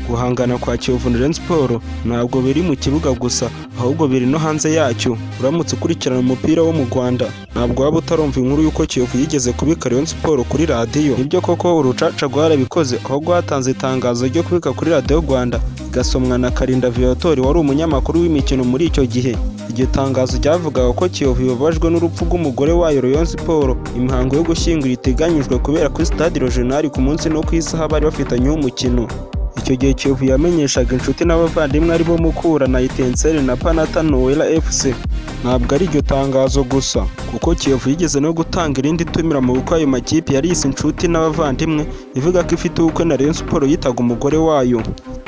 Guhangana kwa Kiyovu na Rayon Sports ntabwo biri mu kibuga gusa, ahubwo biri no hanze yacyo. Uramutse ukurikirana umupira wo mu Rwanda, ntabwo waba utarumva inkuru y'uko Kiyovu yigeze kubika Rayon Sports kuri radiyo. Nibyo koko, urucaca rwarabikoze, aho rwatanze itangazo ryo kubika kuri Radiyo Rwanda, igasomwa na Karinda Viateur wari umunyamakuru w'imikino muri icyo gihe. Iryo tangazo ryavugaga ko Kiyovu ibabajwe n'urupfu rw'umugore wayo Rayon Sports, imihango yo gushyingura iteganyijwe kubera kuri Stade Regional ku munsi no ku isaha bari bafitanye umukino. Icyo gihe Kiyovu yamenyeshaga inshuti n'abavandimwe aribo Mukura na Etincelles na Panata Noella FC. Ntabwo ari iryo tangazo gusa, kuko Kiyovu yigeze no gutanga irindi tumira mu bukwe ayo makipe yari yise inshuti n'abavandimwe, ivuga ko ifite ubukwe na Rayon Sports yitaga umugore wayo.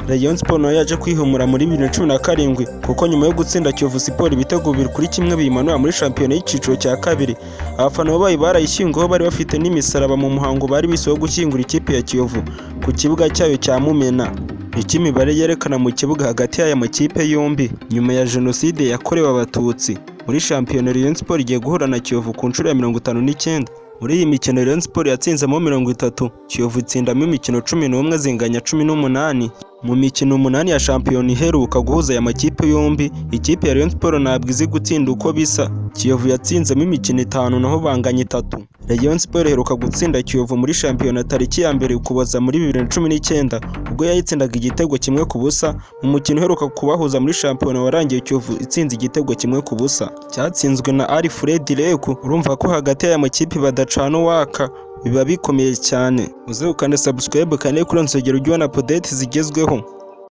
Rayon Sports nayo yaje kwihumura muri 2017, kuko nyuma yo gutsinda Kiyovu Sports ibitego 2-1 biyimanura muri shampiyona y'icyiciro cya kabiri, abafana bayo barayishyinguyeho, bari bafite n'imisaraba mu muhango bari bise wo gushyingura ikipe ya Kiyovu ku kibuga cyayo cya Mumena. Icyo imibare yerekana mu kibuga hagati y'aya makipe yombi nyuma ya Jenoside yakorewe Abatutsi: muri shampiyona Rayon Sports igiye guhura na Kiyovu ku nshuro ya 59. Muri iyi mikino Rayon Sports yatsinzemo 30, Kiyovu itsindamo imikino 11, zinganya 18. Mu mikino umunani ya shampiyona iheruka guhuza aya makipe yombi, ikipe ya Rayon Sports ntabwo izi gutsinda uko bisa. Kiyovu yatsinzemo imikino itanu, naho banganya itatu. Rayon Sports iheruka gutsinda Kiyovu muri shampiyona tariki ya 1 Ukuboza muri 2019, ubwo yayitsindaga igitego 1-0 mu mukino uheruka kubahuza muri shampiyona warangiye Kiyovu itsinze igitego 1-0 cyatsinzwe na Alfred Reku. Urumva ko hagati y'aya makipe badacana uwaka, biba bikomeye cyane. Uze ukande subscribe kandi kuri nzogera ujye ubona update zigezweho.